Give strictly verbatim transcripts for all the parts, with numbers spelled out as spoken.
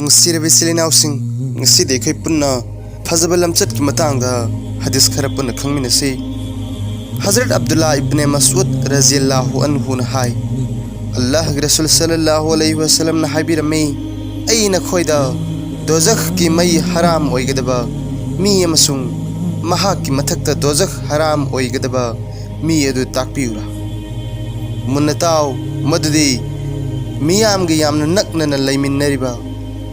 ꯅꯨꯡꯁꯤꯔꯕ ꯏꯆꯤꯜ ꯏꯅꯥꯎꯁꯤꯡ, ꯉꯁꯤꯗꯤ ꯑꯩꯈꯣꯏ ꯄꯨꯟꯅ ꯐꯖꯕ ꯂꯝꯆꯠꯀꯤ ꯃꯇꯥꯡꯗ ꯍꯗꯤꯁ ꯈꯔ ꯄꯨꯟꯅ ꯈꯪꯃꯤꯟꯅꯁꯤ꯫ ꯍꯖꯔꯠ ꯑꯕꯗꯨꯜꯂꯥ ꯏꯕꯅꯦ ꯃꯁꯎꯗ ꯔꯖꯤꯌꯜꯂꯥꯍꯨ ꯑꯟꯍꯨꯅ ꯍꯥꯏ, ꯑꯜꯂꯥꯍꯒꯤ ꯔꯁꯨꯜ ꯁꯜꯂꯜꯂꯥꯍꯨ ꯑꯂꯩꯍꯤ ꯋꯁꯜꯂꯝꯅ ꯍꯥꯏꯕꯤꯔꯝꯃꯤ, "ꯑꯩ ꯅꯈꯣꯏꯗ ꯗꯣꯖꯈꯀꯤ ꯃꯩ ꯍꯔꯥꯝ ꯑꯣꯏꯒꯗꯕ ꯃꯤ ꯑꯃꯁꯨꯡ ꯃꯍꯥꯛꯀꯤ ꯃꯊꯛꯇ ꯗꯣꯖꯈ ꯍꯔꯥꯝ ꯑꯣꯏꯒꯗꯕ ꯃꯤ ꯑꯗꯨ ꯇꯥꯛꯄꯤꯌꯨꯔꯥ?" ꯃꯨꯟꯅ ꯇꯥꯎ, ꯃꯗꯨꯗꯤ ꯃꯤꯌꯥꯝꯒ ꯌꯥꯝꯅ ꯅꯛꯅꯅ ꯂꯩꯃꯤꯟꯅꯔꯤꯕ,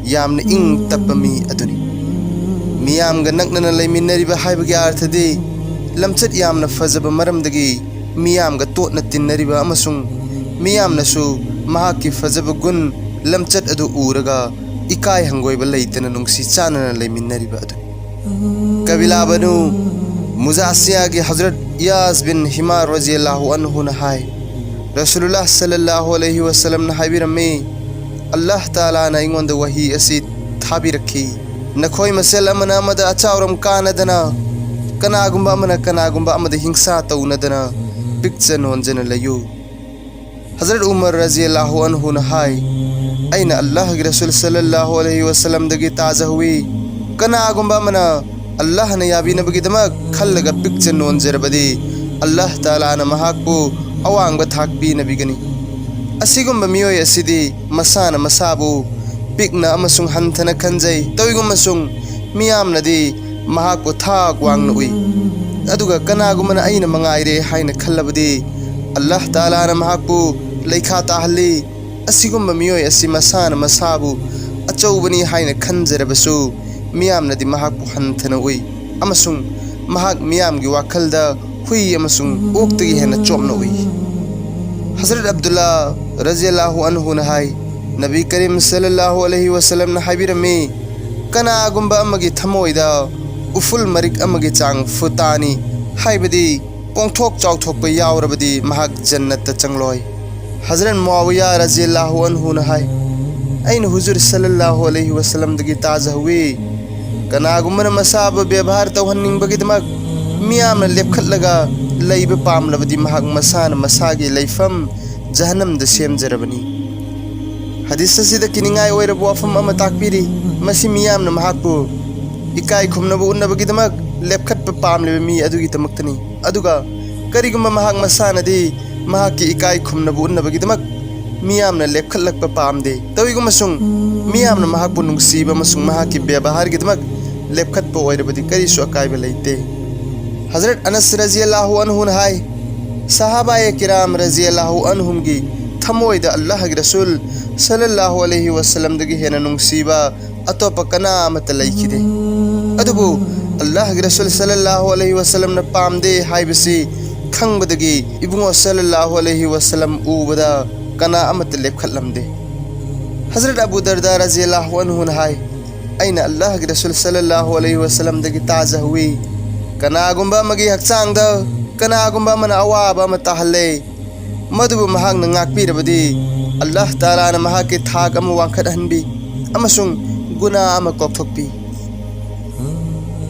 ꯌꯥꯝꯅ ꯏꯪ ꯇꯞꯄ ꯃꯤ ꯑꯗꯨꯅꯤ꯫ ꯃꯤꯌꯥꯝꯒ ꯅꯛꯅꯅ ꯂꯩꯃꯤꯟꯅꯔꯤꯕ ꯍꯥꯏꯕꯒꯤ ꯑꯥꯔꯊꯗꯤ ꯂꯝꯆꯠ ꯌꯥꯝꯅ ꯐꯖꯕ ꯃꯔꯝꯗꯒꯤ ꯃꯤꯌꯥꯝꯒ ꯇꯣꯠꯅ ꯇꯤꯟꯅꯔꯤꯕ ꯑꯃꯁꯨꯡ ꯃꯤꯌꯥꯝꯅꯁꯨ ꯃꯍꯥꯛꯀꯤ ꯐꯖꯕ ꯒꯨꯟ, ꯂꯝꯆꯠ ꯑꯗꯨ ꯎꯔꯒ ꯏꯀꯥꯏ ꯍꯪꯒꯣꯏꯕ ꯂꯩꯇꯅ ꯅꯨꯡꯁꯤ ꯆꯥꯟꯅꯅ ꯂꯩꯃꯤꯟꯅꯔꯤꯕ ꯑꯗꯨꯅꯤ꯫ ꯀꯕꯤꯂꯥ ꯕꯅꯨ ꯃꯨꯖꯥꯁꯤꯌꯥꯒꯤ ꯍꯖꯔꯠ ꯏꯌꯥꯁ ꯕꯤꯟ ꯍꯤꯃꯥꯔ ꯔꯖꯤꯌꯜꯂꯥꯍꯨ ꯑꯟꯍꯨꯅ ꯍꯥꯏ, ꯔꯁꯨꯂꯨꯜꯂꯥꯍ ꯁꯜꯂꯜꯂꯥꯍꯨ ꯑꯂꯩꯍꯤ ꯋꯁꯜꯂꯝꯅ ꯍꯥꯏꯕꯤꯔꯝꯃꯤ, ꯑꯜꯂꯥꯍ ꯇꯥꯂꯥꯅ ꯑꯩꯉꯣꯟꯗ ꯋꯥꯍꯤ ꯑꯁꯤ ꯊꯥꯕꯤꯔꯛꯈꯤ, "ꯅꯈꯣꯏ ꯃꯁꯦꯜ ꯑꯃꯅ ꯑꯃꯗ ꯑꯆꯥꯎꯔꯝ ꯀꯥꯅꯗꯅ, ꯀꯅꯥꯒꯨꯝꯕ ꯑꯃꯅ ꯀꯅꯥꯒꯨꯝꯕ ꯑꯃꯗ ꯍꯤꯡꯁꯥ ꯇꯧꯅꯗꯅ, ꯄꯤꯛꯆ ꯅꯣꯟꯖꯅ ꯂꯩꯌꯨ"꯫ ꯍꯖꯔꯠ ꯎꯃꯔ ꯔꯖꯤꯌꯜꯂꯥꯍꯨ ꯑꯟꯍꯨꯅ ꯍꯥꯏ, ꯑꯩꯅ ꯑꯜꯂꯥꯍꯒꯤ ꯔꯁꯨꯜ ꯁꯜꯂꯜꯂꯥꯍꯨ ꯑꯂꯩꯍꯤ ꯋꯁꯜꯂꯝꯗꯒꯤ ꯇꯥꯖꯍꯧꯏ, ꯀꯅꯥꯒꯨꯝꯕ ꯑꯃꯅ ꯑꯜꯂꯥꯍꯅ ꯌꯥꯕꯤꯅꯕꯒꯤꯗꯃꯛ ꯈꯜꯂꯒ ꯄꯤꯛꯆ ꯅꯣꯟꯖꯔꯕꯗꯤ, ꯑꯜꯂꯥꯍ ꯇꯥꯂꯥꯅ ꯃꯍꯥꯛꯄꯨ ꯑꯋꯥꯡꯕ ꯊꯥꯛ ꯄꯤꯅꯕꯤꯒꯅꯤ꯫ ꯑꯁꯤꯒꯨꯝꯕ ꯃꯤꯑꯣꯏ ꯑꯁꯤꯗꯤ ꯃꯁꯥꯅ ꯃꯁꯥꯕꯨ ꯄꯤꯛꯅ ꯑꯃꯁꯨꯡ ꯍꯟꯊꯅ ꯈꯟꯖꯩ꯫ ꯇꯧꯏꯒꯨꯝꯕꯁꯨꯡ ꯃꯤꯌꯥꯝꯅꯗꯤ ꯃꯍꯥꯛꯄꯨ ꯊꯥꯛ ꯋꯥꯡꯅ ꯎꯏ꯫ ꯑꯗꯨꯒ ꯀꯅꯥꯒꯨꯝꯕꯅ ꯑꯩꯅ ꯃꯉꯥꯏꯔꯦ ꯍꯥꯏꯅ ꯈꯜꯂꯕꯗꯤ, ꯑꯜꯂꯥꯍ ꯇꯥꯂꯥꯅ ꯃꯍꯥꯛꯄꯨ ꯂꯩꯈꯥ ꯇꯥꯍꯜꯂꯤ꯫ ꯑꯁꯤꯒꯨꯝꯕ ꯃꯤꯑꯣꯏ ꯑꯁꯤ ꯃꯁꯥꯅ ꯃꯁꯥꯕꯨ ꯑꯆꯧꯕꯅꯤ ꯍꯥꯏꯅ ꯈꯟꯖꯔꯕꯁꯨ, ꯃꯤꯌꯥꯝꯅꯗꯤ ꯃꯍꯥꯛꯄꯨ ꯍꯟꯊꯅ ꯎꯏ ꯑꯃꯁꯨꯡ ꯃꯍꯥꯛ ꯃꯤꯌꯥꯝꯒꯤ ꯋꯥꯈꯜꯗ ꯍꯨꯏ ꯑꯃꯁꯨꯡ ꯑꯣꯛꯇꯒꯤ ꯍꯦꯟꯅ ꯆꯣꯞꯅ ꯎꯏ꯫ ꯍꯖꯔꯠ ꯑꯕꯗꯨꯜꯂꯥ ꯔꯖꯤꯌꯜꯂꯥꯍꯨ ꯑꯟꯍꯨꯅ ꯍꯥꯏ, ꯅꯕꯤ ꯀꯔꯤꯝ ꯁꯜꯂꯜꯂꯥꯍꯨ ꯑꯂꯩꯍꯤ ꯋꯁꯜꯂꯝꯅ ꯍꯥꯏꯕꯤꯔꯝꯃꯤ, "ꯀꯅꯥꯒꯨꯝꯕ ꯑꯃꯒꯤ ꯊꯃꯣꯏꯗ ꯎꯐꯨꯜ ꯃꯔꯤꯛ ꯑꯃꯒꯤ ꯆꯥꯡ ꯐꯨꯠ ꯑꯅꯤ, ꯍꯥꯏꯕꯗꯤ ꯄꯣꯡꯊꯣꯛ ꯆꯥꯎꯊꯣꯛꯄ ꯌꯥꯎꯔꯕꯗꯤ ꯃꯍꯥꯛ ꯖꯟꯅꯠꯇ ꯆꯪꯂꯣꯏ"꯫ ꯍꯖꯔꯠ ꯃꯨꯑꯥꯋꯤꯌꯥ ꯔꯖꯤꯌꯜꯂꯥꯍꯨ ꯑꯟꯍꯨꯅ ꯍꯥꯏ, ꯑꯩꯅ ꯍꯨꯖꯨꯔ ꯁꯜꯂꯜꯂꯥꯍꯨ ꯑꯂꯩꯍꯤ ꯋꯁꯜꯂꯝꯗꯒꯤ ꯇꯥꯖꯍꯧꯏ, ꯀꯅꯥꯒꯨꯝꯕꯅ ꯃꯁꯥꯕꯨ ꯕꯦꯕꯥꯔ ꯇꯧꯍꯟꯅꯤꯡꯕꯒꯤꯗꯃꯛ ꯃꯤꯌꯥꯝꯅ ꯂꯦꯞꯈꯠꯂꯒ ꯂꯩꯕ ꯄꯥꯝꯂꯕꯗꯤ, ꯃꯍꯥꯛ ꯃꯁꯥꯅ ꯃꯁꯥꯒꯤ ꯂꯩꯐꯝ ꯖꯍꯟꯅꯝꯗ ꯁꯦꯝꯖꯔꯕꯅꯤ꯫ ꯍꯗꯤꯁ ꯑꯁꯤꯗ ꯀꯤꯅꯤꯡꯉꯥꯏ ꯑꯣꯏꯔꯕ ꯋꯥꯐꯝ ꯑꯃ ꯇꯥꯛꯄꯤꯔꯤ꯫ ꯃꯁꯤ ꯃꯤꯌꯥꯝꯅ ꯃꯍꯥꯛꯄꯨ ꯏꯀꯥꯏ ꯈꯨꯝꯅꯕ ꯎꯠꯅꯕꯒꯤꯗꯃꯛ ꯂꯦꯞꯈꯠꯄ ꯄꯥꯝꯂꯤꯕ ꯃꯤ ꯑꯗꯨꯒꯤꯗꯃꯛꯇꯅꯤ꯫ ꯑꯗꯨꯒ ꯀꯔꯤꯒꯨꯝꯕ ꯃꯍꯥꯛ ꯃꯁꯥꯅꯗꯤ ꯃꯍꯥꯛꯀꯤ ꯏꯀꯥꯏ ꯈꯨꯝꯅꯕ ꯎꯠꯅꯕꯒꯤꯗꯃꯛ ꯃꯤꯌꯥꯝꯅ ꯂꯦꯞꯈꯠꯂꯛꯄ ꯄꯥꯝꯗꯦ꯫ ꯇꯧꯏꯒꯨꯝꯕꯁꯨꯡ ꯃꯤꯌꯥꯝꯅ ꯃꯍꯥꯛꯄꯨ ꯅꯨꯡꯁꯤꯕ ꯑꯃꯁꯨꯡ ꯃꯍꯥꯛꯀꯤ ꯕꯦꯕꯥꯔꯒꯤꯗꯃꯛ ꯂꯦꯞꯈꯠꯄ ꯑꯣꯏꯔꯕꯗꯤ ꯀꯔꯤꯁꯨ ꯑꯀꯥꯏꯕ ꯂꯩꯇꯦ꯫ ꯍꯖꯔꯠ ꯑꯅꯁ ꯔꯖꯤꯌꯜꯂꯥꯍꯨ ꯑꯟꯍꯨꯅ ꯍꯥꯏ, ꯁꯍꯥꯕꯥꯌꯦ ꯀꯤꯔꯥꯝ ꯔꯖꯤꯌꯜꯂꯥꯍꯨ ꯑꯟꯍꯨꯝꯒꯤ ꯊꯃꯣꯏꯗ ꯑꯜꯂꯥꯍꯒꯤ ꯔꯁꯨꯜ ꯁꯜꯂꯜꯂꯥꯍꯨ ꯑꯂꯩꯍꯤ ꯋꯁꯜꯂꯝꯗꯒꯤ ꯍꯦꯟꯅ ꯅꯨꯡꯁꯤꯕ ꯑꯇꯣꯞꯄ ꯀꯅꯥ ꯑꯃꯠꯇ ꯂꯩꯈꯤꯗꯦ꯫ ꯑꯗꯨꯕꯨ ꯑꯜꯂꯥꯍꯒꯤ ꯔꯁꯨꯜ ꯁꯜꯂꯜꯂꯥꯍꯨ ꯑꯂꯩꯍꯤ ꯋꯁꯜꯂꯝꯅ ꯄꯥꯝꯗꯦ ꯍꯥꯏꯕꯁꯤ ꯈꯪꯕꯗꯒꯤ ꯏꯕꯨꯡꯉꯣ ꯁꯜꯂꯜꯂꯥꯍꯨ ꯑꯂꯩꯍꯤ ꯋꯁꯜꯂꯝ ꯎꯕꯗ ꯀꯅꯥ ꯑꯃꯠꯇ ꯂꯦꯞꯈꯠꯂꯝꯗꯦ꯫ ꯍꯖꯔꯠ ꯑꯕꯨ ꯗꯔꯗꯥ ꯔꯖꯤꯌꯜꯂꯥꯍꯨ ꯑꯟꯍꯨꯅ ꯍꯥꯏ, ꯑꯩꯅ ꯑꯜꯂꯥꯍꯒꯤ ꯔꯁꯨꯜ ꯁꯜꯂꯜꯂꯥꯍꯨ ꯑꯂꯩꯍꯤ ꯋꯁꯜꯂꯝꯗꯒꯤ ꯇꯥꯖꯍꯧꯏ, ꯀꯅꯥꯒꯨꯝꯕ ꯑꯃꯒꯤ ꯍꯛꯆꯥꯡꯗ ꯀꯅꯥꯒꯨꯝꯕ ꯑꯃꯅ ꯑꯋꯥꯕ ꯑꯃ ꯇꯥꯍꯜꯂꯦ, ꯃꯗꯨꯕꯨ ꯃꯍꯥꯛꯅ ꯉꯥꯛꯄꯤꯔꯕꯗꯤ ꯑꯜꯂꯥꯍ ꯇꯥꯂꯥꯅ ꯃꯍꯥꯛꯀꯤ ꯊꯥꯛ ꯑꯃ ꯋꯥꯡꯈꯠꯍꯟꯕꯤ ꯑꯃꯁꯨꯡ ꯒꯨꯅꯥ ꯑꯃ ꯀꯣꯛꯊꯣꯛꯄꯤ꯫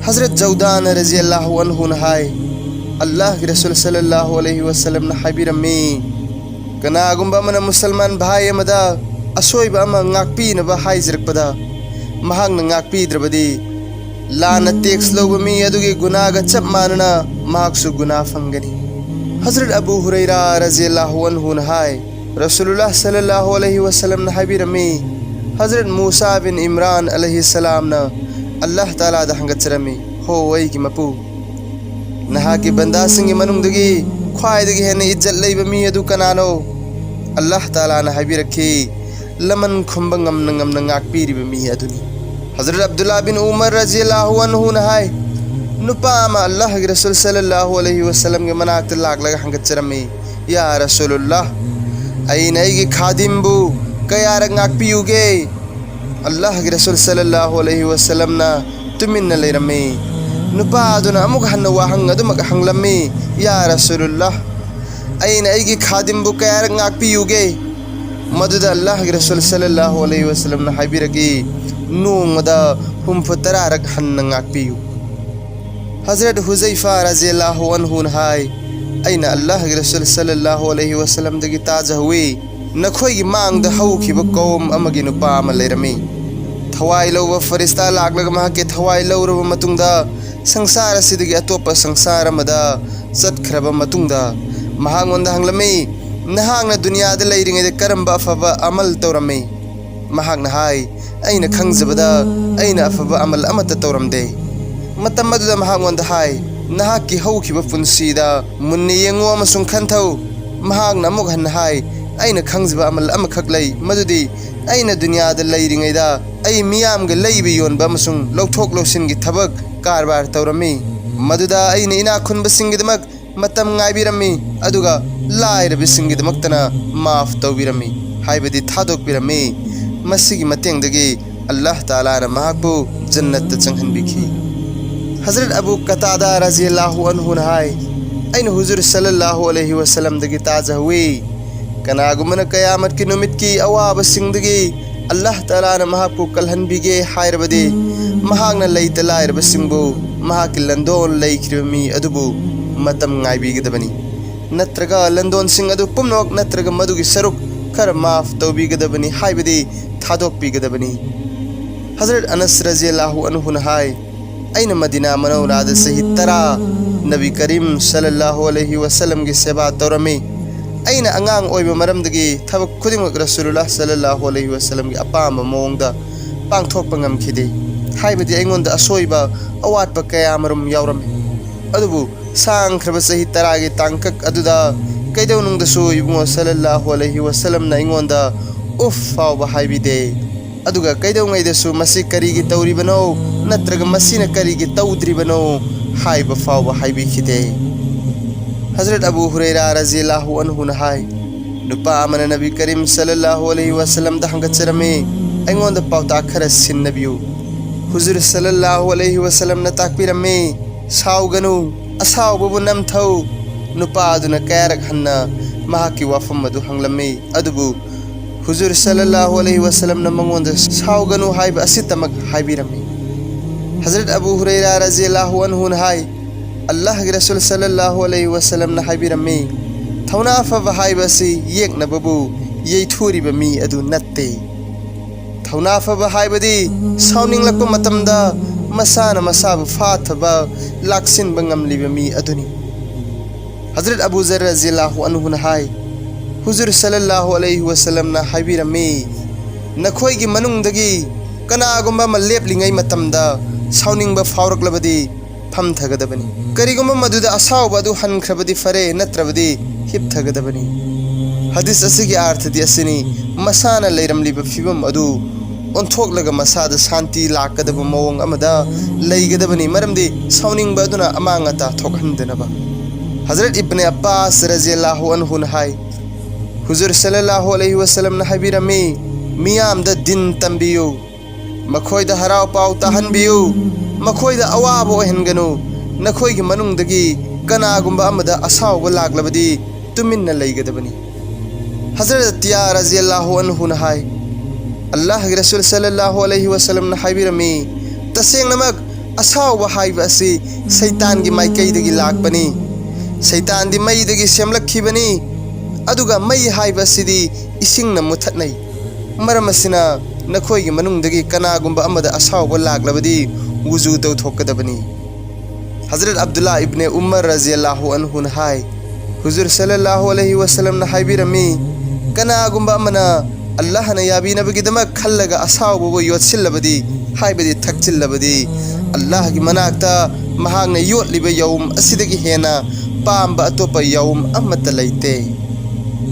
ꯍꯖꯔꯠ ꯖꯧꯗꯥꯟ ꯔꯖꯤꯌꯜꯂꯥꯍꯨ ꯑꯟꯍꯨꯅ ꯍꯥꯏ, ꯑꯜꯂꯥꯍꯒꯤ ꯔꯁꯨꯜ ꯁꯜꯂꯜꯂꯥꯍꯨ ꯑꯂꯩꯍꯤ ꯋꯁꯜꯂꯝꯅ ꯍꯥꯏꯕꯤꯔꯝꯃꯤ, ꯀꯅꯥꯒꯨꯝꯕ ꯑꯃꯅ ꯃꯨꯁꯜꯃꯥꯟ ꯚꯥꯏ ꯑꯃꯗ ꯑꯁꯣꯏꯕ ꯑꯃ ꯉꯥꯛꯄꯤꯅꯕ ꯍꯥꯏꯖꯔꯛꯄꯗ ꯃꯍꯥꯛꯅ ꯉꯥꯛꯄꯤꯗ꯭ꯔꯕꯗꯤ ꯂꯥꯟꯅ ꯇꯦꯛꯁ ꯂꯧꯕ ꯃꯤ ꯑꯗꯨꯒꯤ ꯒꯨꯅꯥꯒ ꯆꯞ ꯃꯥꯟꯅꯅ ꯃꯍꯥꯛꯁꯨ ꯒꯨꯅꯥ ꯐꯪꯒꯅꯤ꯫ ꯍꯖꯔꯠ ꯑꯕꯨ ꯍꯨꯔꯩꯔꯥ ꯔꯖꯤꯌꯜꯂꯥꯍꯨ ꯑꯟꯍꯨꯅ ꯍꯥꯏ, ꯔꯁꯨꯂꯨꯜꯂꯥꯍ ꯁꯜꯂꯜꯂꯥꯍꯨ ꯑꯂꯩꯍꯤ ꯋꯁꯜꯂꯝꯅ ꯍꯥꯏꯕꯤꯔꯝꯃꯤ, ꯍꯖꯔꯠ ꯃꯨꯁꯥ ꯕꯤꯟ ꯏꯝꯔꯥꯟ ꯑꯂꯩꯍꯤ ꯁꯂꯥꯝꯅ ꯑꯜꯂꯥꯍ ꯇꯥꯂꯥꯗ ꯍꯪꯒꯠꯆꯔꯝꯃꯤ, ꯍꯣ ꯑꯩꯒꯤ ꯃꯄꯨ, ꯅꯍꯥꯛꯀꯤ ꯕꯟꯗꯥꯁꯤꯡꯒꯤ ꯃꯅꯨꯡꯗꯒꯤ ꯈ꯭ꯋꯥꯏꯗꯒꯤ ꯍꯦꯟꯅ ꯏꯖꯠ ꯂꯩꯕ ꯃꯤ ꯑꯗꯨ ꯀꯅꯥꯅꯣ? ꯑꯜꯂꯥꯍ ꯇꯥꯂꯥꯅ ꯍꯥꯏꯕꯤꯔꯛꯈꯤ, ꯂꯃꯟ ꯈꯨꯝꯕ ꯉꯝꯅ ꯉꯝꯅ ꯉꯥꯛꯄꯤꯔꯤꯕ ꯃꯤ ꯑꯗꯨꯅꯤ꯫ ꯍꯖꯔꯠ ꯑꯕꯗꯨꯜꯂꯥ ꯕꯤꯟ ꯎꯃꯔ ꯔꯖꯤꯌꯜꯂꯥꯍꯨ ꯑꯟꯍꯨꯅ ꯍꯥꯏ, ꯅꯨꯄꯥ ꯑꯃ ꯑꯜꯂꯥꯍꯒꯤ ꯔꯁꯨꯜ ꯁꯜꯂꯜꯂꯥꯍꯨ ꯑꯂꯩꯍꯤ ꯋꯁꯜꯂꯝꯒꯤ ꯃꯅꯥꯛꯇ ꯂꯥꯛꯂꯒ ꯍꯪꯒꯠꯆꯔꯝꯃꯤ, ꯌꯥ ꯔꯁꯨꯂꯨꯜꯂꯥꯍ, ꯑꯩꯅ ꯑꯩꯒꯤ ꯈꯥꯗꯤꯝꯕꯨ ꯀꯌꯥꯔꯛ ꯉꯥꯛꯄꯤꯌꯨꯒꯦ? ꯑꯜꯂꯥꯍꯒꯤ ꯔꯁꯨꯜ ꯁꯜꯂꯜꯂꯥꯍꯨ ꯑꯂꯩꯍꯤ ꯋꯁꯜꯂꯝꯅ ꯇꯨꯃꯤꯟꯅ ꯂꯩꯔꯝꯃꯤ꯫ ꯅꯨꯄꯥ ꯑꯗꯨꯅ ꯑꯃꯨꯛ ꯍꯟꯅ ꯋꯥꯍꯪ ꯑꯗꯨꯃꯛ ꯍꯪꯂꯝꯃꯤ, ꯌꯥ ꯔꯁꯨꯂꯨꯜꯂꯥꯍ, ꯑꯩꯅ ꯑꯩꯒꯤ ꯈꯥꯗꯤꯝꯕꯨ ꯀꯌꯥꯔꯛ ꯉꯥꯛꯄꯤꯌꯨꯒꯦ? ꯃꯗꯨꯗ ꯑꯜꯂꯥꯍꯒꯤ ꯔꯁꯨꯜ ꯁꯜꯂꯜꯂꯥꯍꯨ ꯑꯂꯩꯍꯤ ꯋꯁꯜꯂꯝꯅ ꯍꯥꯏꯕꯤꯔꯛꯏ, ꯅꯣꯡꯃꯗ ꯍꯨꯝꯐꯨ ꯇꯔꯥꯔꯛ ꯍꯟꯅ ꯉꯥꯛꯄꯤꯌꯨ꯫ ꯍꯖꯔꯠ ꯍꯨꯖꯩꯐꯥ ꯔꯖꯤꯌꯜꯂꯥꯍꯨ ꯑꯟꯍꯨꯅ ꯍꯥꯏ, ꯑꯩꯅ ꯑꯜꯂꯥꯍꯒꯤ ꯔꯁꯨꯜ ꯁꯜꯂꯜꯂꯥꯍꯨ ꯑꯂꯩꯍꯤ ꯋꯁꯜꯂꯝꯗꯒꯤ ꯇꯥꯖꯍꯧꯏ, ꯅꯈꯣꯏꯒꯤ ꯃꯥꯡꯗ ꯍꯧꯈꯤꯕ ꯀꯧꯝ ꯑꯃꯒꯤ ꯅꯨꯄꯥ ꯑꯃ ꯂꯩꯔꯝꯃꯤ꯫ ꯊꯋꯥꯏ ꯂꯧꯕ ꯐꯔꯤꯁꯇꯥ ꯂꯥꯛꯂꯒ ꯃꯍꯥꯛꯀꯤ ꯊꯋꯥꯏ ꯂꯧꯔꯕ ꯃꯇꯨꯡꯗ, ꯁꯪꯁꯥꯔ ꯑꯁꯤꯗꯒꯤ ꯑꯇꯣꯞꯄ ꯁꯪꯁꯥꯔ ꯑꯃꯗ ꯆꯠꯈ꯭ꯔꯕ ꯃꯇꯨꯡꯗ, ꯃꯍꯥꯛꯉꯣꯟꯗ ꯍꯪꯂꯝꯃꯤ, "ꯅꯍꯥꯛꯅ ꯗꯨꯅꯤꯌꯥꯗ ꯂꯩꯔꯤꯉꯩꯗ ꯀꯔꯝꯕ ꯑꯐꯕ ꯑꯃꯜ ꯇꯧꯔꯝꯃꯤ?" ꯃꯍꯥꯛꯅ ꯍꯥꯏ, "ꯑꯩꯅ ꯈꯪꯖꯕꯗ, ꯑꯩꯅ ꯑꯐꯕ ꯑꯃꯜ ꯑꯃꯠꯇ ꯇꯧꯔꯝꯗꯦ"꯫ ꯃꯇꯝ ꯑꯗꯨꯗ ꯃꯍꯥꯛꯉꯣꯟꯗ ꯍꯥꯏ, "ꯅꯍꯥꯛꯀꯤ ꯍꯧꯈꯤꯕ ꯄꯨꯟꯁꯤꯗ ꯃꯨꯟꯅ ꯌꯦꯡꯉꯨ ꯑꯃꯁꯨꯡ ꯈꯟꯊꯧ"꯫ ꯃꯍꯥꯛꯅ ꯑꯃꯨꯛ ꯍꯟꯅ ꯍꯥꯏ, "ꯑꯩꯅ ꯈꯪꯖꯕ ꯑꯃꯜ ꯑꯃꯈꯛ ꯂꯩ, ꯃꯗꯨꯗꯤ ꯑꯩꯅ ꯗꯨꯅꯤꯌꯥꯗ ꯂꯩꯔꯤꯉꯩꯗ ꯑꯩ ꯃꯤꯌꯥꯝꯒ ꯂꯩꯕ ꯌꯣꯟꯕ ꯑꯃꯁꯨꯡ ꯂꯧꯊꯣꯛ ꯂꯧꯁꯤꯟꯒꯤ ꯊꯕꯛ ꯀꯔꯕꯥꯔ ꯇꯧꯔꯝꯃꯤ꯫ ꯃꯗꯨꯗ ꯑꯩꯅ ꯏꯅꯥꯛ ꯈꯨꯟꯕꯁꯤꯡꯒꯤꯗꯃꯛ ꯃꯇꯝ ꯉꯥꯏꯕꯤꯔꯝꯃꯤ, ꯑꯗꯨꯒ ꯂꯥꯏꯔꯕꯁꯤꯡꯒꯤꯗꯃꯛꯇꯅ ꯃꯥꯐ ꯇꯧꯕꯤꯔꯝꯃꯤ, ꯍꯥꯏꯕꯗꯤ ꯊꯥꯗꯣꯛꯄꯤꯔꯝꯃꯤ꯫ ꯃꯁꯤꯒꯤ ꯃꯇꯦꯡꯗꯒꯤ ꯑꯜꯂꯥꯍ ꯇꯥꯂꯥꯅ ꯃꯍꯥꯛꯄꯨ ꯖꯟꯅꯠꯇ ꯆꯪꯍꯟꯕꯤꯈꯤ"꯫ ꯍꯖꯔꯠ ꯑꯕꯨ ꯀꯇꯥꯗꯥ ꯔꯖꯤꯌꯜꯂꯥꯍꯨ ꯑꯟꯍꯨꯅ ꯍꯥꯏ, "ꯑꯩꯅ ꯍꯨꯖꯨꯔ ꯁꯜꯂꯜꯂꯥꯍꯨ ꯑꯂꯩꯍꯤ ꯋꯁꯜꯂꯝꯗꯒꯤ ꯇꯥꯖꯍꯧꯏ, ꯀꯅꯥꯒꯨꯝꯕꯅ ꯀꯌꯥꯃꯠꯀꯤ ꯅꯨꯃꯤꯠꯀꯤ ꯑꯋꯥꯕꯁꯤꯡꯗꯒꯤ ꯑꯜꯂꯥꯍ ꯇꯥꯂꯥꯅ ꯃꯍꯥꯛꯄꯨ ꯀꯜꯍꯟꯕꯤꯒꯦ ꯍꯥꯏꯔꯕꯗꯤ, ꯃꯍꯥꯛꯅ ꯂꯩꯇ ꯂꯥꯏꯔꯕꯁꯤꯡꯕꯨ ꯃꯍꯥꯛꯀꯤ ꯂꯟꯗꯣꯟ ꯂꯩꯈ꯭ꯔꯤꯕ ꯃꯤ ꯑꯗꯨꯕꯨ ꯃꯇꯝ ꯉꯥꯏꯕꯤꯒꯗꯕꯅꯤ, ꯅꯠꯇ꯭ꯔꯒ ꯂꯟꯗꯣꯟꯁꯤꯡ ꯑꯗꯨ ꯄꯨꯝꯅꯃꯛ ꯅꯠꯇ꯭ꯔꯒ ꯃꯗꯨꯒꯤ ꯁꯔꯨꯛ ꯈꯔ ꯃꯥꯐ ꯇꯧꯕꯤꯒꯗꯕꯅꯤ, ꯍꯥꯏꯕꯗꯤ ꯊꯥꯗꯣꯛꯄꯤꯒꯗꯕꯅꯤ"꯫ ꯍꯖꯔꯠ ꯑꯅꯁ ꯔꯖꯤꯌꯜꯂꯥꯍꯨ ꯑꯟꯍꯨꯅ ꯍꯥꯏ, "ꯑꯩꯅ ꯃꯗꯤꯅꯥ ꯃꯅꯧꯔꯥꯗ ꯆꯍꯤ ꯇꯔꯥ ꯅꯕꯤ ꯀꯔꯤꯝ ꯁꯜꯂꯜꯂꯥꯍꯨ ꯑꯂꯩꯍꯤ ꯋꯁꯜꯂꯝꯒꯤ ꯁꯦꯕꯥ ꯇꯧꯔꯝꯃꯤ꯫ ꯑꯩꯅ ꯑꯉꯥꯡ ꯑꯣꯏꯕ ꯃꯔꯝꯗꯒꯤ ꯊꯕꯛ ꯈꯨꯗꯤꯡꯃꯛ ꯔꯁꯨꯂꯨꯜꯂꯥꯍ ꯁꯜꯂꯜꯂꯥꯍꯨ ꯑꯂꯩꯍꯤ ꯋꯁꯜꯂꯝꯒꯤ ꯑꯄꯥꯝꯕ ꯃꯑꯣꯡꯗ ꯄꯥꯡꯊꯣꯛꯄ ꯉꯝꯈꯤꯗꯦ, ꯍꯥꯏꯕꯗꯤ ꯑꯩꯉꯣꯟꯗ ꯑꯁꯣꯏꯕ, ꯑꯋꯥꯠꯄ ꯀꯌꯥꯃꯔꯨꯝ ꯌꯥꯎꯔꯝꯃꯤ꯫ ꯑꯗꯨꯕꯨ ꯁꯥꯡꯈ꯭ꯔꯕ ꯆꯍꯤ ꯇꯔꯥꯒꯤ ꯇꯥꯡꯀꯛ ꯑꯗꯨꯗ ꯀꯩꯗꯧꯅꯨꯡꯗꯁꯨ ꯏꯕꯨꯡꯉꯣ ꯁꯜꯂꯜꯂꯥꯍꯨ ꯑꯂꯩꯍꯤ ꯋꯁꯜꯂꯝꯅ ꯑꯩꯉꯣꯟꯗ ꯎꯐ ꯐꯥꯎꯕ ꯍꯥꯏꯕꯤꯗꯦ꯫ ꯑꯗꯨꯒ ꯀꯩꯗꯧꯉꯩꯗꯁꯨ ꯃꯁꯤ ꯀꯔꯤꯒꯤ ꯇꯧꯔꯤꯕꯅꯣ, ꯅꯠꯇ꯭ꯔꯒ ꯃꯁꯤꯅ ꯀꯔꯤꯒꯤ ꯇꯧꯗ꯭ꯔꯤꯕꯅꯣ ꯍꯥꯏꯕ ꯐꯥꯎꯕ ꯍꯥꯏꯕꯤꯈꯤꯗꯦ"꯫ ꯍꯖꯔꯠ ꯑꯕꯨ ꯍꯨꯔꯩꯔꯥ ꯔꯖꯤꯌꯜꯂꯥꯍꯨ ꯑꯟꯍꯨꯅ ꯍꯥꯏ, ꯅꯨꯄꯥ ꯑꯃꯅ ꯅꯕꯤ ꯀꯔꯤꯝ ꯁꯜꯂꯜꯂꯥꯍꯨ ꯑꯂꯩꯍꯤ ꯋꯁꯜꯂꯝꯗ ꯍꯪꯒꯠꯆꯔꯝꯃꯤ, "ꯑꯩꯉꯣꯟꯗ ꯄꯥꯎꯇꯥꯛ ꯈꯔ ꯁꯤꯟꯅꯕꯤꯌꯨ"꯫ ꯍꯨꯖꯨꯔ ꯁꯜꯂꯜꯂꯥꯍꯨ ꯑꯂꯩꯍꯤ ꯋꯁꯜꯂꯝꯅ ꯇꯥꯛꯄꯤꯔꯝꯃꯤ, "ꯁꯥꯎꯒꯅꯨ, ꯑꯁꯥꯎꯕꯕꯨ ꯅꯝꯊꯧ"꯫ ꯅꯨꯄꯥ ꯑꯗꯨꯅ ꯀꯌꯥꯔꯛ ꯍꯟꯅ ꯃꯍꯥꯛꯀꯤ ꯋꯥꯐꯝ ꯑꯗꯨ ꯍꯪꯂꯝꯃꯤ, ꯑꯗꯨꯕꯨ ꯍꯨꯖꯨꯔ ꯁꯜꯂꯜꯂꯥꯍꯨ ꯑꯂꯩꯍꯤ ꯋꯁꯜꯂꯝꯅ ꯃꯉꯣꯟꯗ "ꯁꯥꯎꯒꯅꯨ" ꯍꯥꯏꯕ ꯑꯁꯤꯇꯃꯛ ꯍꯥꯏꯕꯤꯔꯝꯃꯤ꯫ ꯍꯖꯔꯠ ꯑꯕꯨ ꯍꯨꯔꯩꯔꯥ ꯔꯖꯤꯌꯜꯂꯥꯍꯨ ꯑꯟꯍꯨꯅ ꯍꯥꯏ, ꯑꯜꯂꯥꯍꯒꯤ ꯔꯁꯨꯜ ꯁꯜꯂꯜꯂꯥꯍꯨ ꯑꯂꯩꯍꯤ ꯋꯁꯜꯂꯝꯅ ꯍꯥꯏꯕꯤꯔꯝꯃꯤ, "ꯊꯧꯅꯥ ꯐꯕ ꯍꯥꯏꯕ ꯑꯁꯤ ꯌꯦꯛꯅꯕꯕꯨ ꯌꯩꯊꯣꯛꯂꯤꯕ ꯃꯤ ꯑꯗꯨ ꯅꯠꯇꯦ꯫ ꯊꯧꯅꯥ ꯐꯕ ꯍꯥꯏꯕꯗꯤ ꯁꯥꯎꯅꯤꯡꯂꯛꯄ ꯃꯇꯝꯗ ꯃꯁꯥꯅ ꯃꯁꯥꯕꯨ ꯐꯥꯊꯕ, ꯂꯥꯛꯁꯤꯟꯕ ꯉꯝꯂꯤꯕ ꯃꯤ ꯑꯗꯨꯅꯤ꯫ ꯍꯖꯔꯠ ꯑꯕꯨ ꯖꯔ ꯔꯖꯤꯌꯜꯂꯥꯍꯨ ꯑꯟꯍꯨꯅ ꯍꯥꯏ, ꯍꯨꯖꯨꯔ ꯁꯜꯂꯜꯂꯥꯍꯨ ꯑꯂꯩꯍꯤ ꯋꯁꯜꯂꯝꯅ ꯍꯥꯏꯕꯤꯔꯝꯃꯤ, "ꯅꯈꯣꯏꯒꯤ ꯃꯅꯨꯡꯗꯒꯤ ꯀꯅꯥꯒꯨꯝꯕ ꯑꯃ ꯂꯦꯞꯂꯤꯉꯩ ꯃꯇꯝꯗ ꯁꯥꯎꯅꯤꯡꯕ ꯐꯥꯎꯔꯛꯂꯕꯗꯤ ꯐꯝꯊꯒꯗꯕꯅꯤ꯫ ꯀꯔꯤꯒꯨꯝꯕ ꯃꯗꯨꯗ ꯑꯁꯥꯎꯕ ꯑꯗꯨ ꯍꯟꯈ꯭ꯔꯕꯗꯤ ꯐꯔꯦ, ꯅꯠꯇ꯭ꯔꯕꯗꯤ ꯍꯤꯞꯊꯒꯗꯕꯅꯤ"꯫ ꯍꯗꯤꯁ ꯑꯁꯤꯒꯤ ꯑꯥꯔꯊꯗꯤ ꯑꯁꯤꯅꯤ, ꯃꯁꯥꯅ ꯂꯩꯔꯝꯂꯤꯕ ꯐꯤꯕꯝ ꯑꯗꯨ ꯑꯣꯟꯊꯣꯛꯂꯒ ꯃꯁꯥꯗ ꯁꯥꯟꯇꯤ ꯂꯥꯛꯀꯗꯕ ꯃꯑꯣꯡ ꯑꯃꯗ ꯂꯩꯒꯗꯕꯅꯤ, ꯃꯔꯝꯗꯤ ꯁꯥꯎꯅꯤꯡꯕ ꯑꯗꯨꯅ ꯑꯃꯥꯡ ꯑꯇꯥ ꯊꯣꯛꯍꯟꯗꯅꯕ꯫ ꯍꯖꯔꯠ ꯏꯕꯅꯦ ꯑꯞꯄꯥꯁ ꯔꯖꯤꯌꯜꯂꯥꯍꯨ ꯑꯟꯍꯨꯅ ꯍꯥꯏ, ꯍꯨꯖꯨꯔ ꯁꯜꯂꯜꯂꯥꯍꯨ ꯑꯂꯩꯍꯤ ꯋꯁꯜꯂꯝꯅ ꯍꯥꯏꯕꯤꯔꯝꯃꯤ, "ꯃꯤꯌꯥꯝꯗ ꯗꯤꯟ ꯇꯝꯕꯤꯌꯨ, ꯃꯈꯣꯏꯗ ꯍꯔꯥꯎ ꯄꯥꯎ ꯇꯥꯍꯟꯕꯤꯌꯨ, ꯃꯈꯣꯏꯗ ꯑꯋꯥꯕ ꯑꯣꯏꯍꯟꯒꯅꯨ꯫ ꯅꯈꯣꯏꯒꯤ ꯃꯅꯨꯡꯗꯒꯤ ꯀꯅꯥꯒꯨꯝꯕ ꯑꯃꯗ ꯑꯁꯥꯎꯕ ꯂꯥꯛꯂꯕꯗꯤ ꯇꯨꯃꯤꯟꯅ ꯂꯩꯒꯗꯕꯅꯤ"꯫ ꯍꯖꯔꯠ ꯑꯇꯤꯌꯥ ꯔꯖꯤꯌꯜꯂꯥꯍꯨ ꯑꯟꯍꯨꯅ ꯍꯥꯏ, ꯑꯜꯂꯥꯍꯒꯤ ꯔꯁꯨꯜ ꯁꯜꯂꯜꯂꯥꯍꯨ ꯑꯂꯩꯍꯤ ꯋꯁꯜꯂꯝꯅ ꯍꯥꯏꯕꯤꯔꯝꯃꯤ, "ꯇꯁꯦꯡꯅꯃꯛ ꯑꯁꯥꯎꯕ ꯍꯥꯏꯕ ꯑꯁꯤ ꯁꯩꯇꯥꯟꯒꯤ ꯃꯥꯏꯀꯩꯗꯒꯤ ꯂꯥꯛꯄꯅꯤ꯫ ꯁꯩꯇꯥꯟꯗꯤ ꯃꯩꯗꯒꯤ ꯁꯦꯝꯂꯛꯈꯤꯕꯅꯤ, ꯑꯗꯨꯒ ꯃꯩ ꯍꯥꯏꯕ ꯑꯁꯤꯗꯤ ꯏꯁꯤꯡꯅ ꯃꯨꯊꯠꯅꯩ꯫ ꯃꯔꯝ ꯑꯁꯤꯅ ꯅꯈꯣꯏꯒꯤ ꯃꯅꯨꯡꯗꯒꯤ ꯀꯅꯥꯒꯨꯝꯕ ꯑꯃꯗ ꯑꯁꯥꯎꯕ ꯂꯥꯛꯂꯕꯗꯤ ꯋꯨꯖꯨ ꯇꯧꯊꯣꯛꯀꯗꯕꯅꯤ"꯫ ꯍꯖꯔꯠ ꯑꯕꯗꯨꯜꯂꯥ ꯏꯕꯅꯦ ꯎꯃꯔ ꯔꯖꯤꯌꯜꯂꯥꯍꯨ ꯑꯟꯍꯨꯅ ꯍꯥꯏ, ꯍꯨꯖꯨꯔ ꯁꯜꯂꯜꯂꯥꯍꯨ ꯑꯂꯩꯍꯤ ꯋꯁꯜꯂꯝꯅ ꯍꯥꯏꯕꯤꯔꯝꯃꯤ, "ꯀꯅꯥꯒꯨꯝꯕ ꯑꯃꯅ ꯑꯜꯂꯥꯍꯅ ꯌꯥꯕꯤꯅꯕꯒꯤꯗꯃꯛ ꯈꯜꯂꯒ ꯑꯁꯥꯎꯕꯕꯨ ꯌꯣꯠꯁꯤꯜꯂꯕꯗꯤ, ꯍꯥꯏꯕꯗꯤ ꯊꯛꯆꯤꯜꯂꯕꯗꯤ, ꯑꯜꯂꯥꯍꯒꯤ ꯃꯅꯥꯛꯇ ꯃꯍꯥꯛꯅ ꯌꯣꯠꯂꯤꯕ ꯌꯥꯎꯝ ꯑꯁꯤꯗꯒꯤ ꯍꯦꯟꯅ ꯄꯥꯝꯕ ꯑꯇꯣꯞꯄ ꯌꯥꯎꯝ ꯑꯃꯠꯇ ꯂꯩꯇꯦ"꯫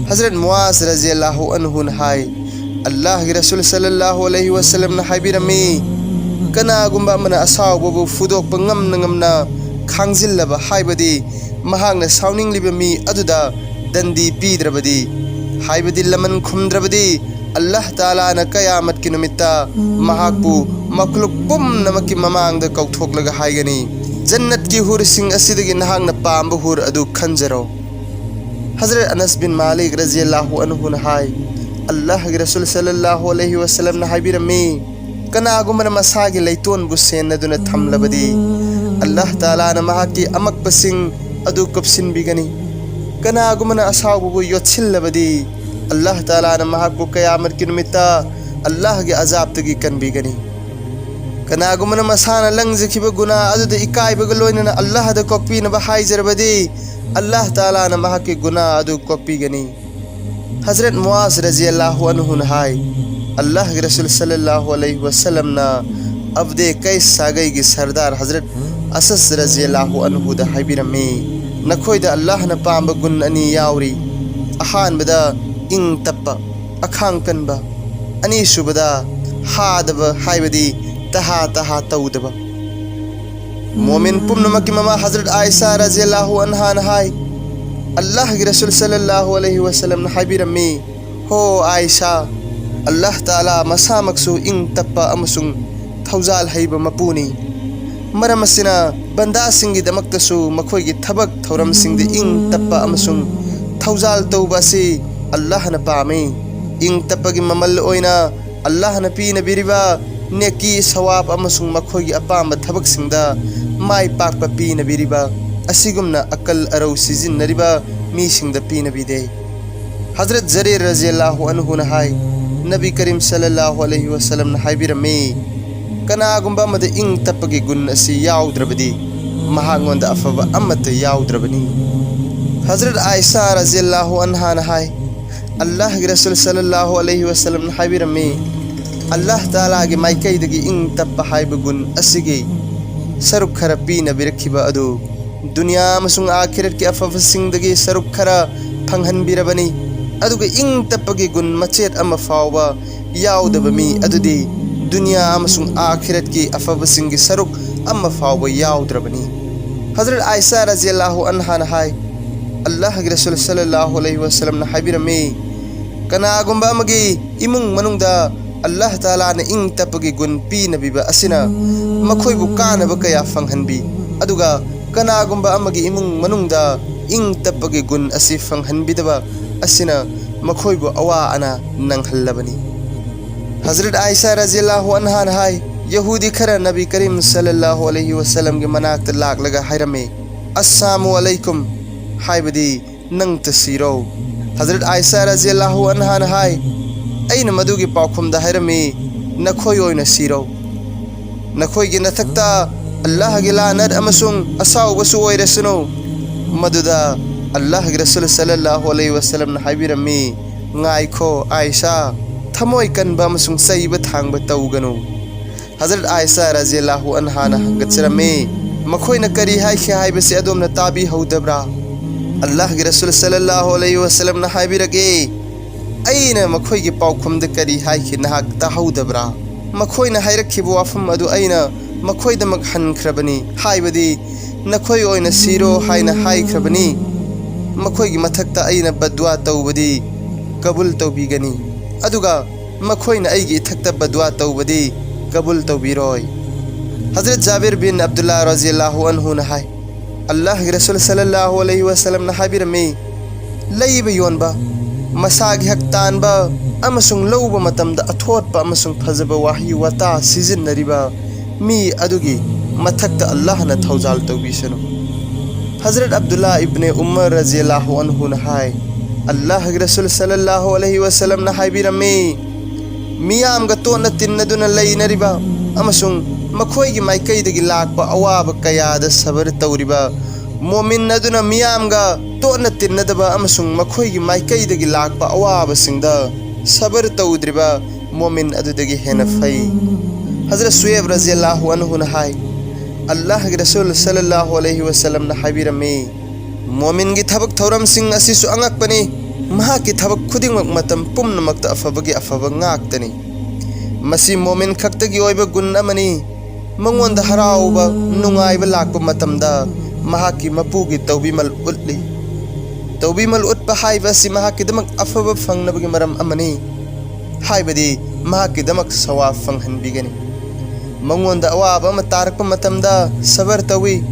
ꯍꯖꯔꯠ ꯃꯨꯑꯥꯖ ꯔꯖꯤꯌꯜꯂꯥꯍꯨ ꯑꯟꯍꯨꯅ ꯍꯥꯏ, ꯑꯜꯂꯥꯍꯒꯤ ꯔꯁꯨꯜ ꯁꯜꯂꯜꯂꯥꯍꯨ ꯑꯂꯩꯍꯤ ꯋꯁꯜꯂꯝꯅ ꯍꯥꯏꯕꯤꯔꯝꯃꯤ, "ꯀꯅꯥꯒꯨꯝꯕ ꯑꯃꯅ ꯑꯁꯥꯎꯕꯕꯨ ꯐꯨꯗꯣꯛꯄ ꯉꯝꯅ ꯉꯝꯅ ꯈꯥꯡꯖꯤꯜꯂꯕ, ꯍꯥꯏꯕꯗꯤ ꯃꯍꯥꯛꯅ ꯁꯥꯎꯅꯤꯡꯂꯤꯕ ꯃꯤ ꯑꯗꯨꯗ ꯗꯟꯗꯤ ꯄꯤꯗ꯭ꯔꯕꯗꯤ, ꯍꯥꯏꯕꯗꯤ ꯂꯃꯟ ꯈꯨꯝꯗ꯭ꯔꯕꯗꯤ, ꯑꯜꯂꯥꯍ ꯇꯥꯂꯥꯅ ꯀꯌꯥꯃꯠꯀꯤ ꯅꯨꯃꯤꯠꯇ ꯃꯍꯥꯛꯄꯨ ꯃꯈꯂꯨꯛ ꯄꯨꯝꯅꯃꯛꯀꯤ ꯃꯃꯥꯡꯗ ꯀꯧꯊꯣꯛꯂꯒ ꯍꯥꯏꯒꯅꯤ, 'ꯖꯟꯅꯠꯀꯤ ꯍꯨꯔꯁꯤꯡ ꯑꯁꯤꯗꯒꯤ ꯅꯍꯥꯛꯅ ꯄꯥꯝꯕ ꯍꯨꯔ ꯑꯗꯨ ꯈꯟꯖꯔꯣ'"꯫ ꯍꯖꯔꯠ ꯑꯅꯁ ꯕꯤꯟ ꯃꯥꯂꯤꯛ ꯔꯖꯤꯌꯜꯂꯥꯍꯨ ꯑꯟꯍꯨꯅ ꯍꯥꯏ, ꯑꯜꯂꯥꯍꯒꯤ ꯔꯁꯨꯜ ꯁꯜꯂꯜꯂꯥꯍꯨ ꯑꯂꯩꯍꯤ ꯋꯁꯜꯂꯝꯅ ꯍꯥꯏꯕꯤꯔꯝꯃꯤ, "ꯀꯅꯥꯒꯨꯝꯕꯅ ꯃꯁꯥꯒꯤ ꯂꯩꯇꯣꯟꯕꯨ ꯁꯦꯟꯅꯗꯨꯅ ꯊꯝꯂꯕꯗꯤ, ꯑꯜꯂꯥꯍ ꯇꯥꯂꯥꯅ ꯃꯍꯥꯛꯀꯤ ꯑꯃꯛꯄꯁꯤꯡ ꯑꯗꯨ ꯀꯨꯞꯁꯤꯟꯕꯤꯒꯅꯤ꯫ ꯀꯅꯥꯒꯨꯝꯕꯅ ꯑꯁꯥꯎꯕꯕꯨ ꯌꯣꯠꯁꯤꯜꯂꯕꯗꯤ, ꯑꯜꯂꯥꯍ ꯇꯥꯂꯥꯅ ꯃꯍꯥꯛꯄꯨ ꯀꯌꯥꯃꯠꯀꯤ ꯅꯨꯃꯤꯠꯇ ꯑꯜꯂꯥꯍꯒꯤ ꯑꯖꯥꯕꯇꯒꯤ ꯀꯟꯕꯤꯒꯅꯤ꯫ ꯀꯅꯥꯒꯨꯝꯕꯅ ꯃꯁꯥꯅ ꯂꯪꯖꯈꯤꯕ ꯒꯨꯅꯥ ꯑꯗꯨꯗ ꯏꯀꯥꯏꯕꯒ ꯂꯣꯏꯅꯅ ꯑꯜꯂꯥꯍꯗ ꯀꯣꯛꯄꯤꯅꯕ ꯍꯥꯏꯖꯔꯕꯗꯤ, ꯑꯜꯂꯥꯍ ꯇꯥꯂꯥꯅ ꯃꯍꯥꯛꯀꯤ ꯒꯨꯅꯥ ꯑꯗꯨ ꯀꯣꯛꯄꯤꯒꯅꯤ꯫ ꯍꯖꯔꯠ ꯃꯨꯑꯥꯖ ꯔꯖꯤꯌꯜꯂꯥꯍꯨ ꯑꯟꯍꯨꯅ ꯍꯥꯏ, ꯑꯜꯂꯥꯍꯒꯤ ꯔꯁꯨꯜ ꯁꯜꯂꯜꯂꯥꯍꯨ ꯑꯂꯩꯍꯤ ꯋꯁꯜꯂꯝꯅ ꯑꯕꯗꯦ ꯀꯩꯁ ꯁꯥꯒꯩꯒꯤ ꯁꯔꯗꯥꯔ ꯍꯖꯔꯠ ꯑꯁꯁ ꯔꯖꯤꯌꯜꯂꯥꯍꯨ ꯑꯟꯍꯨꯗ ꯍꯥꯏꯕꯤꯔꯝꯃꯤ, "ꯅꯈꯣꯏꯗ ꯑꯜꯂꯥꯍꯅ ꯄꯥꯝꯕ ꯒꯨꯟ ꯑꯅꯤ ꯌꯥꯎꯔꯤ꯫ ꯑꯍꯥꯟꯕꯗ ꯏꯪ ꯇꯞꯄ, ꯑꯈꯥꯡ ꯀꯟꯕ꯫ ꯑꯅꯤꯁꯨꯕꯗ ꯍꯥꯗꯕ, ꯍꯥꯏꯕꯗꯤ ꯇꯍꯥ ꯇꯍꯥ ꯇꯧꯗꯕ"꯫ ꯃꯣꯃꯤꯟ ꯄꯨꯝꯅꯃꯛꯀꯤ ꯃꯃꯥ ꯍꯖꯔꯠ ꯑꯥꯏꯁꯥ ꯔꯖꯤꯌꯜꯂꯥꯍꯨ ꯑꯟꯍꯥꯅ ꯍꯥꯏ, ꯑꯜꯂꯥꯍꯒꯤ ꯔꯁꯨꯜ ꯁꯜꯂꯜꯂꯥꯍꯨ ꯑꯂꯩꯍꯤ ꯋꯁꯜꯂꯝꯅ ꯍꯥꯏꯕꯤꯔꯝꯃꯤ, "ꯍꯣ ꯑꯥꯏꯁꯥ, ꯑꯜꯂꯥꯍ ꯇꯥꯂꯥ ꯃꯁꯥꯃꯛꯁꯨ ꯏꯪ ꯇꯞꯄ ꯑꯃꯁꯨꯡ ꯊꯧꯖꯥꯜ ꯍꯩꯕ ꯃꯄꯨꯅꯤ꯫ ꯃꯔꯝ ꯑꯁꯤꯅ ꯕꯟꯗꯥꯁꯤꯡꯒꯤꯗꯃꯛꯇꯁꯨ ꯃꯈꯣꯏꯒꯤ ꯊꯕꯛ ꯊꯧꯔꯝꯁꯤꯡꯗ ꯏꯪ ꯇꯞꯄ ꯑꯃꯁꯨꯡ ꯊꯧꯖꯥꯜ ꯇꯧꯕ ꯑꯁꯤ ꯑꯜꯂꯥꯍꯅ ꯄꯥꯝꯃꯤ꯫ ꯏꯪ ꯇꯞꯄꯒꯤ ꯃꯃꯜ ꯑꯣꯏꯅ ꯑꯜꯂꯥꯍꯅ ꯄꯤꯅꯕꯤꯔꯤꯕ ꯅꯦꯀꯤ, ꯁꯋꯥꯕ ꯑꯃꯁꯨꯡ ꯃꯈꯣꯏꯒꯤ ꯑꯄꯥꯝꯕ ꯊꯕꯛꯁꯤꯡꯗ ꯃꯥꯏ ꯄꯥꯛꯄ ꯄꯤꯅꯕꯤꯔꯤꯕ ꯑꯁꯤꯒꯨꯝꯅ ꯑꯀꯜ ꯑꯔꯧ ꯁꯤꯖꯤꯟꯅꯔꯤꯕ ꯃꯤꯁꯤꯡꯗ ꯄꯤꯅꯕꯤꯗꯦ"꯫ ꯍꯖꯔꯠ ꯖꯔꯤꯔ ꯔꯖꯤꯌꯜꯂꯥꯍꯨ ꯑꯟꯍꯨꯅ ꯍꯥꯏ, ꯅꯕꯤ ꯀꯔꯤꯝ ꯁꯜꯂꯜꯂꯥꯍꯨ ꯑꯂꯩꯍꯤ ꯋꯁꯜꯂꯝꯅ ꯍꯥꯏꯕꯤꯔꯝꯃꯤ, "ꯀꯅꯥꯒꯨꯝꯕ ꯑꯃꯗ ꯏꯪ ꯇꯞꯄꯒꯤ ꯒꯨꯟ ꯑꯁꯤ ꯌꯥꯎꯗ꯭ꯔꯕꯗꯤ ꯃꯍꯥꯛꯉꯣꯟꯗ ꯑꯐꯕ ꯑꯃꯠꯇ ꯌꯥꯎꯗ꯭ꯔꯕꯅꯤ"꯫ ꯍꯖꯔꯠ ꯑꯥꯏꯁꯥ ꯔꯖꯤꯌꯜꯂꯥꯍꯨ ꯑꯟꯍꯥꯅ ꯍꯥꯏ, ꯑꯜꯂꯥꯍꯒꯤ ꯔꯁꯨꯜ ꯁꯜꯂꯜꯂꯥꯍꯨ ꯑꯂꯩꯍꯤ ꯋꯁꯜꯂꯝꯅ ꯍꯥꯏꯕꯤꯔꯝꯃꯤ, "ꯑꯜꯂꯥꯍ ꯇꯥꯂꯥꯒꯤ ꯃꯥꯏꯀꯩꯗꯒꯤ ꯏꯪ ꯇꯞꯄ ꯍꯥꯏꯕ ꯒꯨꯟ ꯑꯁꯤꯒꯤ ꯁꯔꯨꯛ ꯈꯔ ꯄꯤꯅꯕꯤꯔꯛꯈꯤꯕ ꯑꯗꯨ ꯗꯨꯅꯤꯌꯥ ꯑꯃꯁꯨꯡ ꯑꯥꯈꯤꯔꯠꯀꯤ ꯑꯐꯕꯁꯤꯡꯗꯒꯤ ꯁꯔꯨꯛ ꯈꯔ ꯐꯪꯍꯟꯕꯤꯔꯕꯅꯤ꯫ ꯑꯗꯨꯒ ꯏꯪ ꯇꯞꯄꯒꯤ ꯒꯨꯟ ꯃꯆꯦꯠ ꯑꯃ ꯐꯥꯎꯕ ꯌꯥꯎꯗꯕ ꯃꯤ ꯑꯗꯨꯗꯤ ꯗꯨꯅꯤꯌꯥ ꯑꯃꯁꯨꯡ ꯑꯥꯈꯤꯔꯠꯀꯤ ꯑꯐꯕꯁꯤꯡꯒꯤ ꯁꯔꯨꯛ ꯑꯃ ꯐꯥꯎꯕ ꯌꯥꯎꯗ꯭ꯔꯕꯅꯤ"꯫ ꯍꯖꯔꯠ ꯑꯥꯏꯁꯥ ꯔꯖꯤꯌꯜꯂꯥꯍꯨ ꯑꯟꯍꯥꯅ ꯍꯥꯏ, ꯑꯜꯂꯥꯍꯒꯤ ꯔꯁꯨꯜ ꯁꯜꯂꯜꯂꯥꯍꯨ ꯑꯂꯩꯍꯤ ꯋꯁꯜꯂꯝꯅ ꯍꯥꯏꯕꯤꯔꯝꯃꯤ, "ꯀꯅꯥꯒꯨꯝꯕ ꯑꯃꯒꯤ ꯏꯃꯨꯡ ꯃꯅꯨꯡꯗ ꯑꯜꯂꯥꯍ ꯇꯥꯂꯥꯅ ꯏꯪ ꯇꯞꯄꯒꯤ ꯒꯨꯟ ꯄꯤꯅꯕꯤꯕ ꯑꯁꯤꯅ ꯃꯈꯣꯏꯕꯨ ꯀꯥꯟꯅꯕ ꯀꯌꯥ ꯐꯪꯍꯟꯕꯤ, ꯑꯗꯨꯒ ꯀꯅꯥꯒꯨꯝꯕ ꯑꯃꯒꯤ ꯏꯃꯨꯡ ꯃꯅꯨꯡꯗ ꯏꯪ ꯇꯞꯄꯒꯤ ꯒꯨꯟ ꯑꯁꯤ ꯐꯪꯍꯟꯕꯤꯗꯕ ꯑꯁꯤꯅ ꯃꯈꯣꯏꯕꯨ ꯑꯋꯥ ꯑꯅꯥ ꯅꯪꯍꯜꯂꯕꯅꯤ"꯫ ꯍꯖꯔꯠ ꯑꯥꯏꯁꯥ ꯔꯖꯤꯌꯜꯂꯥꯍꯨ ꯑꯟꯍꯥꯅ ꯍꯥꯏ, ꯌꯍꯨꯗꯤ ꯈꯔ ꯅꯕꯤ ꯀꯔꯤꯝ ꯁꯜꯂꯜꯂꯥꯍꯨ ꯑꯂꯩꯍꯤ ꯋꯁꯜꯂꯝꯒꯤ ꯃꯅꯥꯛꯇ ꯂꯥꯛꯂꯒ ꯍꯥꯏꯔꯝꯃꯤ, "ꯑꯁꯁꯥꯃꯨ ꯑꯂꯩꯀꯨꯝ", ꯍꯥꯏꯕꯗꯤ "ꯅꯪ ꯇꯁꯤꯔꯣ?" ꯍꯖꯔꯠ ꯑꯥꯏꯁꯥ ꯔꯖꯤꯌꯜꯂꯥꯍꯨ ꯑꯟꯍꯥꯅ ꯍꯥꯏ, ꯑꯩꯅ ꯃꯗꯨꯒꯤ ꯄꯥꯎꯈꯨꯝꯗ ꯍꯥꯏꯔꯝꯃꯤ, "ꯅꯈꯣꯏ ꯑꯣꯏꯅ ꯁꯤꯔꯣ꯫ ꯅꯈꯣꯏꯒꯤ ꯅꯊꯛꯇ ꯑꯜꯂꯥꯍꯒꯤ ꯂꯥꯅꯠ ꯑꯃꯁꯨꯡ ꯑꯁꯥꯎꯕꯁꯨ ꯑꯣꯏꯔꯁꯅꯨ"꯫ ꯃꯗꯨꯗ ꯑꯜꯂꯥꯍꯒꯤ ꯔꯁꯨꯜ ꯁꯜꯂꯜꯂꯥꯍꯨ ꯑꯂꯩꯍꯤ ꯋꯁꯜꯂꯝꯅ ꯍꯥꯏꯕꯤꯔꯝꯃꯤ, "ꯉꯥꯏꯈꯣ ꯑꯥꯏꯁꯥ, ꯊꯃꯣꯏ ꯀꯟꯕ ꯑꯃꯁꯨꯡ ꯆꯩꯕ ꯊꯥꯡꯕ ꯇꯧꯒꯅꯨ"꯫ ꯍꯖꯔꯠ ꯑꯥꯏꯁꯥ ꯔꯖꯤꯌꯜꯂꯥꯍꯨ ꯑꯟꯍꯥꯅ ꯍꯪꯒꯠꯆꯔꯝꯃꯤ, "ꯃꯈꯣꯏꯅ ꯀꯔꯤ ꯍꯥꯏꯈꯤ ꯍꯥꯏꯕꯁꯤ ꯑꯗꯣꯝꯅ ꯇꯥꯕꯤꯍꯧꯗꯕ꯭ꯔꯥ?" ꯑꯜꯂꯥꯍꯒꯤ ꯔꯁꯨꯜ ꯁꯜꯂꯜꯂꯥꯍꯨ ꯑꯂꯩꯍꯤ ꯋꯁꯜꯂꯝꯅ ꯍꯥꯏꯕꯤꯔꯛꯏ, "ꯑꯩꯅ ꯃꯈꯣꯏꯒꯤ ꯄꯥꯎꯈꯨꯝꯗ ꯀꯔꯤ ꯍꯥꯏꯈꯤ ꯅꯍꯥꯛ ꯇꯥꯍꯧꯗꯕ꯭ꯔꯥ? ꯃꯈꯣꯏꯅ ꯍꯥꯏꯔꯛꯈꯤꯕ ꯋꯥꯐꯝ ꯑꯗꯨ ꯑꯩꯅ ꯃꯈꯣꯏꯗꯃꯛ ꯍꯟꯈ꯭ꯔꯕꯅꯤ, ꯍꯥꯏꯕꯗꯤ ꯅꯈꯣꯏ ꯑꯣꯏꯅ ꯁꯤꯔꯣ ꯍꯥꯏꯅ ꯍꯥꯏꯈ꯭ꯔꯕꯅꯤ꯫ ꯃꯈꯣꯏꯒꯤ ꯃꯊꯛꯇ ꯑꯩꯅ ꯕꯗꯋꯥ ꯇꯧꯕꯗꯤ ꯀꯕꯨꯜ ꯇꯧꯕꯤꯒꯅꯤ, ꯑꯗꯨꯒ ꯃꯈꯣꯏꯅ ꯑꯩꯒꯤ ꯏꯊꯛꯇ ꯕꯗꯋꯥ ꯇꯧꯕꯗꯤ ꯀꯕꯨꯜ ꯇꯧꯕꯤꯔꯣꯏ"꯫ ꯍꯖꯔꯠ ꯖꯥꯕꯤꯔ ꯕꯤꯟ ꯑꯕꯗꯨꯜꯂꯥ ꯔꯖꯤꯌꯜꯂꯥꯍꯨ ꯑꯟꯍꯨꯅ ꯍꯥꯏ, ꯑꯜꯂꯥꯍꯒꯤ ꯔꯁꯨꯜ ꯁꯜꯂꯜꯂꯥꯍꯨ ꯑꯂꯩꯍꯤ ꯋꯁꯜꯂꯝꯅ ꯍꯥꯏꯕꯤꯔꯝꯃꯤ, ꯂꯩꯕ ꯌꯣꯟꯕ, ꯃꯁꯥꯒꯤ ꯍꯛ ꯇꯥꯟꯕ ꯑꯃꯁꯨꯡ ꯂꯧꯕ ꯃꯇꯝꯗ ꯑꯊꯣꯠꯄ ꯑꯃꯁꯨꯡ ꯐꯖꯕ ꯋꯥꯍꯩ ꯋꯥꯇꯥ ꯁꯤꯖꯤꯟꯅꯔꯤꯕ ꯃꯤ ꯑꯗꯨꯒꯤ ꯃꯊꯛꯇ ꯑꯜꯂꯥꯍꯅ ꯊꯧꯖꯥꯜ ꯇꯧꯕꯤꯁꯅꯨ꯫ ꯍꯖꯔꯠ ꯑꯕꯗꯨꯜꯂꯥ ꯏꯕꯅꯦ ꯎꯃꯔ ꯔꯖꯤꯌꯜꯂꯥꯍꯨ ꯑꯟꯍꯨꯅ ꯍꯥꯏ, ꯑꯜꯂꯥꯍꯒꯤ ꯔꯁꯨꯜ ꯁꯜꯂꯜꯂꯥꯍꯨ ꯑꯂꯩꯍꯤ ꯋꯁꯜꯂꯝꯅ ꯍꯥꯏꯕꯤꯔꯝꯃꯤ, "ꯃꯤꯌꯥꯝꯒ ꯇꯣꯠꯅ ꯇꯤꯟꯅꯗꯨꯅ ꯂꯩꯅꯔꯤꯕ ꯑꯃꯁꯨꯡ ꯃꯈꯣꯏꯒꯤ ꯃꯥꯏꯀꯩꯗꯒꯤ ꯂꯥꯛꯄ ꯑꯋꯥꯕ ꯀꯌꯥꯗ ꯁꯕꯔ ꯇꯧꯔꯤꯕ ꯃꯣꯃꯤꯟ ꯑꯗꯨꯅ ꯃꯤꯌꯥꯝꯒ ꯇꯣꯠꯅ ꯇꯤꯟꯅꯗꯕ ꯑꯃꯁꯨꯡ ꯃꯈꯣꯏꯒꯤ ꯃꯥꯏꯀꯩꯗꯒꯤ ꯂꯥꯛꯄ ꯑꯋꯥꯕꯁꯤꯡꯗ ꯁꯕꯔ ꯇꯧꯗ꯭ꯔꯤꯕ ꯃꯣꯃꯤꯟ ꯑꯗꯨꯗꯒꯤ ꯍꯦꯟꯅ ꯐꯩ"꯫ ꯍꯖꯔꯠ ꯁꯨꯌꯦꯕ ꯔꯖꯤꯌꯜꯂꯥꯍꯨ ꯑꯟꯍꯨꯅ ꯍꯥꯏ, ꯑꯜꯂꯥꯍꯒꯤ ꯔꯁꯨꯜ ꯁꯜꯂꯜꯂꯥꯍꯨ ꯑꯂꯩꯍꯤ ꯋꯁꯜꯂꯝꯅ ꯍꯥꯏꯕꯤꯔꯝꯃꯤ, ꯃꯣꯃꯤꯟꯒꯤ ꯊꯕꯛ ꯊꯧꯔꯝꯁꯤꯡ ꯑꯁꯤꯁꯨ ꯑꯉꯛꯄꯅꯤ꯫ ꯃꯍꯥꯛꯀꯤ ꯊꯕꯛ ꯈꯨꯗꯤꯡꯃꯛ ꯃꯇꯝ ꯄꯨꯝꯅꯃꯛꯇ ꯑꯐꯕꯒꯤ ꯑꯐꯕ ꯉꯥꯛꯇꯅꯤ꯫ ꯃꯁꯤ ꯃꯣꯃꯤꯟ ꯈꯛꯇꯒꯤ ꯑꯣꯏꯕ ꯒꯨꯟ ꯑꯃꯅꯤ꯫ ꯃꯉꯣꯟꯗ ꯍꯔꯥꯎꯕ, ꯅꯨꯡꯉꯥꯏꯕ ꯂꯥꯛꯄ ꯃꯇꯝꯗ ꯃꯍꯥꯛꯀꯤ ꯃꯄꯨꯒꯤ ꯇꯧꯕꯤꯃꯜ ꯎꯠꯂꯤ꯫ ꯇꯧꯕꯤꯃꯜ ꯎꯠꯄ ꯍꯥꯏꯕ ꯑꯁꯤ ꯃꯍꯥꯛꯀꯤꯗꯃꯛ ꯑꯐꯕ ꯐꯪꯅꯕꯒꯤ ꯃꯔꯝ ꯑꯃꯅꯤ, ꯍꯥꯏꯕꯗꯤ ꯃꯍꯥꯛꯀꯤꯗꯃꯛ ꯁꯋꯥꯕ ꯐꯪꯍꯟꯕꯤꯒꯅꯤ꯫ ꯃꯉꯣꯟꯗ ꯑꯋꯥꯕ ꯑꯃ ꯇꯥꯔꯛꯄ ꯃꯇꯝꯗ ꯁꯕꯔ ꯇꯧꯏ꯫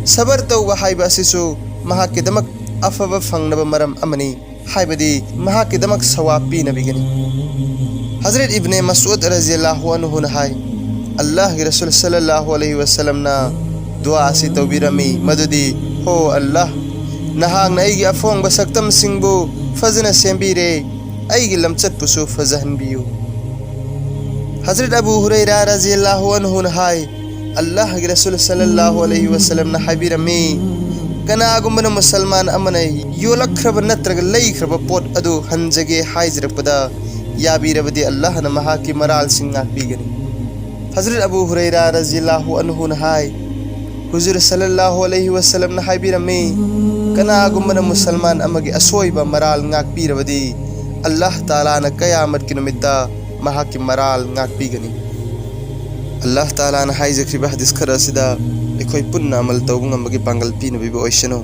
ꯁꯕꯔ ꯇꯧꯕ ꯍꯥꯏꯕ ꯑꯁꯤꯁꯨ ꯃꯍꯥꯛꯀꯤꯗꯃꯛ ꯑꯐꯕ ꯐꯪꯅꯕ ꯃꯔꯝ ꯑꯃꯅꯤ, ꯍꯥꯏꯕꯗꯤ ꯃꯍꯥꯛꯀꯤꯗꯃꯛ ꯁꯋꯥꯕ ꯄꯤꯅꯕꯤꯒꯅꯤ꯫ ꯍꯖꯔꯠ ꯏꯕꯅꯦ ꯃꯁꯎꯗ ꯔꯖꯤꯌꯜꯂꯥꯍꯨ ꯑꯟꯍꯨꯅ ꯍꯥꯏ, ꯑꯜꯂꯥꯍꯒꯤ ꯔꯁꯨꯜ ꯁꯜꯂꯜꯂꯥꯍꯨ ꯑꯂꯩꯍꯤ ꯋꯁꯜꯂꯝꯅ ꯗꯨꯋꯥ ꯑꯁꯤ ꯇꯧꯕꯤꯔꯝꯃꯤ, ꯃꯗꯨꯗꯤ, "ꯍꯣ ꯑꯜꯂꯥꯍ, ꯅꯍꯥꯛꯅ ꯑꯩꯒꯤ ꯑꯐꯣꯡꯕ ꯁꯛꯇꯝꯁꯤꯡꯕꯨ ꯐꯖꯅ ꯁꯦꯝꯕꯤꯔꯦ, ꯑꯩꯒꯤ ꯂꯝꯆꯠꯄꯨꯁꯨ ꯐꯖꯍꯟꯕꯤꯌꯨ꯫ ꯍꯖꯔꯠ ꯑꯕꯨ ꯍꯨꯔꯩꯔꯥ ꯔꯖꯤꯌꯜꯂꯥꯍꯨ ꯑꯟꯍꯨꯅ ꯍꯥꯏ, ꯑꯜꯂꯥꯍꯒꯤ ꯔꯁꯨꯜ ꯁꯜꯂꯜꯂꯥꯍꯨ ꯑꯂꯩꯍꯤ ꯋꯁꯜꯂꯝꯅ ꯍꯥꯏꯕꯤꯔꯝꯃꯤ, ꯀꯅꯥꯒꯨꯝꯕꯅ ꯃꯨꯁꯜꯃꯥꯟ ꯑꯃꯅ ꯌꯣꯜꯂꯛꯈ꯭ꯔꯕ ꯅꯠꯇ꯭ꯔꯒ ꯂꯩꯈ꯭ꯔꯕ ꯄꯣꯠ ꯑꯗꯨ ꯍꯟꯖꯒꯦ ꯍꯥꯏꯖꯔꯛꯄꯗ ꯌꯥꯕꯤꯔꯕꯗꯤ ꯑꯜꯂꯥꯍꯅ ꯃꯍꯥꯛꯀꯤ ꯃꯔꯥꯜꯁꯤꯡ ꯉꯥꯛꯄꯤꯒꯅꯤ꯫ ꯍꯖꯔꯠ ꯑꯕꯨ ꯍꯨꯔꯩꯔꯥ ꯔꯖꯤꯌꯜꯂꯥꯍꯨ ꯑꯟꯍꯨꯅ ꯍꯥꯏ, ꯍꯨꯖꯨꯔ ꯁꯜꯂꯜꯂꯥꯍꯨ ꯑꯂꯩꯍꯤ ꯋꯁꯜꯂꯝꯅ ꯍꯥꯏꯕꯤꯔꯝꯃꯤ, ꯀꯅꯥꯒꯨꯝꯕꯅ ꯃꯨꯁꯜꯃꯥꯟ ꯑꯃꯒꯤ ꯑꯁꯣꯏꯕ ꯃꯔꯥꯜ ꯉꯥꯛꯄꯤꯔꯕꯗꯤ ꯑꯜꯂꯥꯍ ꯇꯥꯂꯥꯅ ꯀꯌꯥꯃꯠꯀꯤ ꯅꯨꯃꯤꯠꯇ ꯃꯍꯥꯛꯀꯤ ꯃꯔꯥꯜ ꯉꯥꯛꯄꯤꯒꯅꯤ꯫ ꯑꯜꯂꯥꯍ ꯇꯥꯂꯥꯅ ꯍꯥꯏꯖꯈ꯭ꯔꯤꯕ ꯍꯗꯤꯁ ꯈꯔ ꯑꯁꯤꯗ ꯑꯩꯈꯣꯏ ꯄꯨꯟꯅ ꯑꯃꯜ ꯇꯧꯕ ꯉꯝꯕꯒꯤ ꯄꯥꯡꯒꯜ ꯄꯤꯅꯕꯤꯕ ꯑꯣꯏꯁꯅꯨ꯫